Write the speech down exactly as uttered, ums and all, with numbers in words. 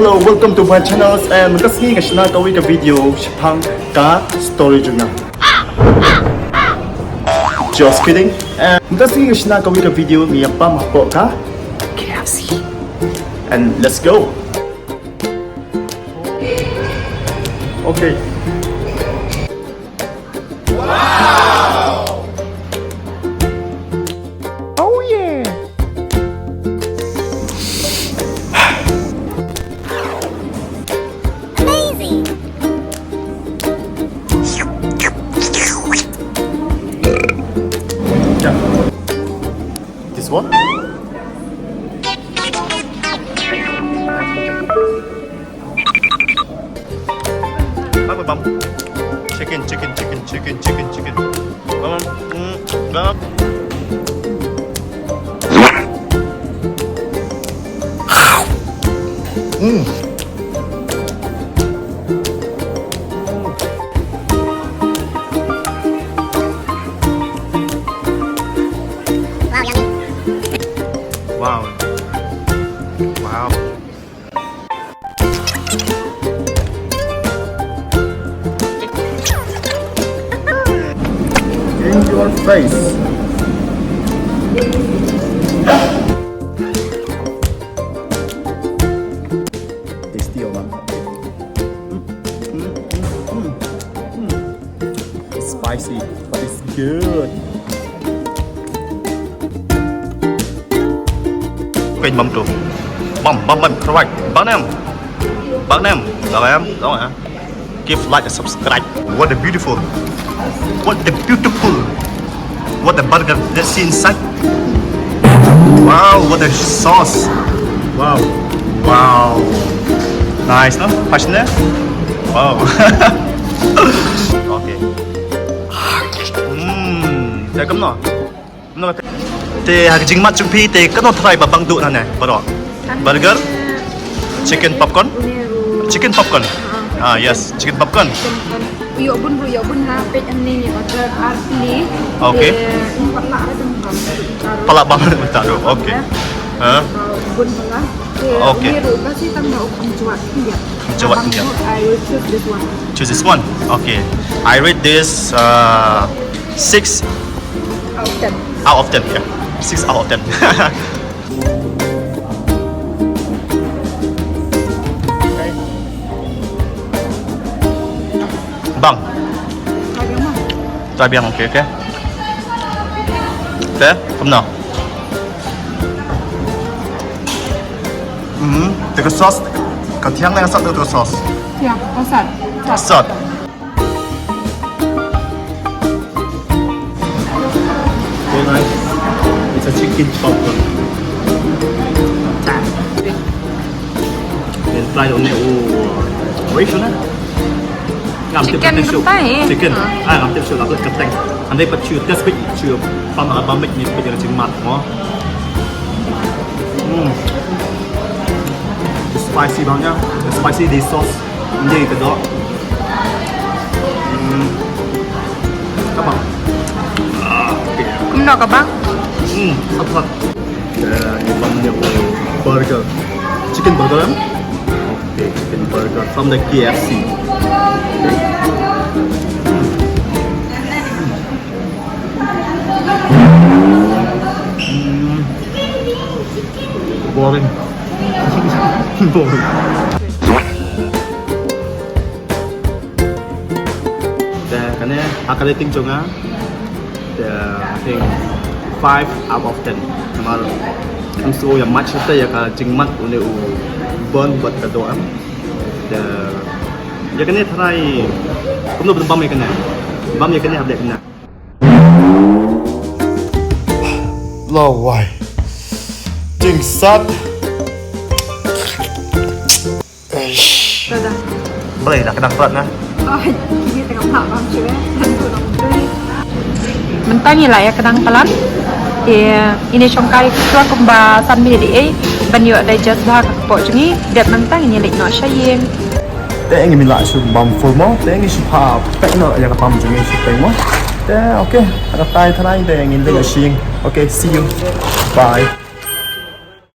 Hello, welcome to my channel. And mynta sngi nga shna kawei ka video shaphang ka story jong nga. Just kidding. And mynta sngi nga shna kawei ka video, ngi ïa pam hapoh ka K F C. And let's go. Okay. Oh yeah. Amazing. This one? Bam, bam, bam. Chicken, chicken, chicken, chicken, chicken, chicken. Bam, bam. Mm, bam. Mm. Wow, yummy. Wow. Wow. In your face. Tasty, oh, man. Mm, mm, mm, mm, mm. It's spicy, but it's good. Kênh bấm chuông. Bấm, bấm, bấm, right. Bấm em. Bấm em. Bấm em. Bấm em. Give like and subscribe. What a beautiful. What a beautiful. What a burger. Let's see inside. Wow, what a sauce. Wow. Wow. Nice, no? Passion, eh? Wow. Okay. Mm, welcome, no? Te ha ka jingmad jong phi te kano trai ba bang duh nangne baroh? Burger, chicken popcorn, chicken popcorn. Ah, yes, chicken popcorn. Ïoh bun, ïoh bun ha peit hangne, order ar tylli. Okay. Te pat lah bang mynta ruh. Okay. Ha? Bun bala. Okay. Te ruh ba si tang ba u kham jwat. Jwat. I will choose this one. Choose this one. Okay. I rate this uh, six out of ten. Out of ten, yeah. Six out of ten. Bang. Try biang, okay, okay. Okay, kumno? Hmm, te ka sauce, ka thiang ne ka sat te ka sauce? Thiang, ka sat. Sat. Very nice. It's a chicken popcorn. Then try on the, oh, orange one. Ngam tip. Chicken, tip shu. Chicken. Ah, ngam tip shu la plet ka teng. Hynrei pat shu test bit shu pam la bam bit ni bit jingmut mo. Hmm. Spicy bang ïa. Spicy the sauce. Ïa ka doh. Hmm. Ka bang. Ah, okay. Kumno ka bang? Hmm, sat sat. Ïa, ïa bang ïa burger. Chicken burger em? Okay, chicken burger from the K F C. Hmm. Boring. Boring. Te kane ha ka rating jong nga, te I think five out of ten. Namar ngam sngew ïa mad shuh te ïa ka jingmut une u bun bad ka doh em. Te ïa kane tharai kumno ban bam ïa kane. Bam ïa kane hap dei kane. Lawai. Jingsat. Eish. Balei la kdang palat na? Mynta ngi la ïa kdang palat. Te ngin ïa shongkai khlem kumba san minit ei ban ïoh digest bha ka kpoh jong ngi. Dep mynta ngin ïa leit noh sha ïing. Te ngi mih la shu bam full mo, te ngi shu pha pek noh ïa ka bam jong ngi shu pek mo. Te okay, ha katai tharai te ngin leit sha ïing. Okay, see you. Bye.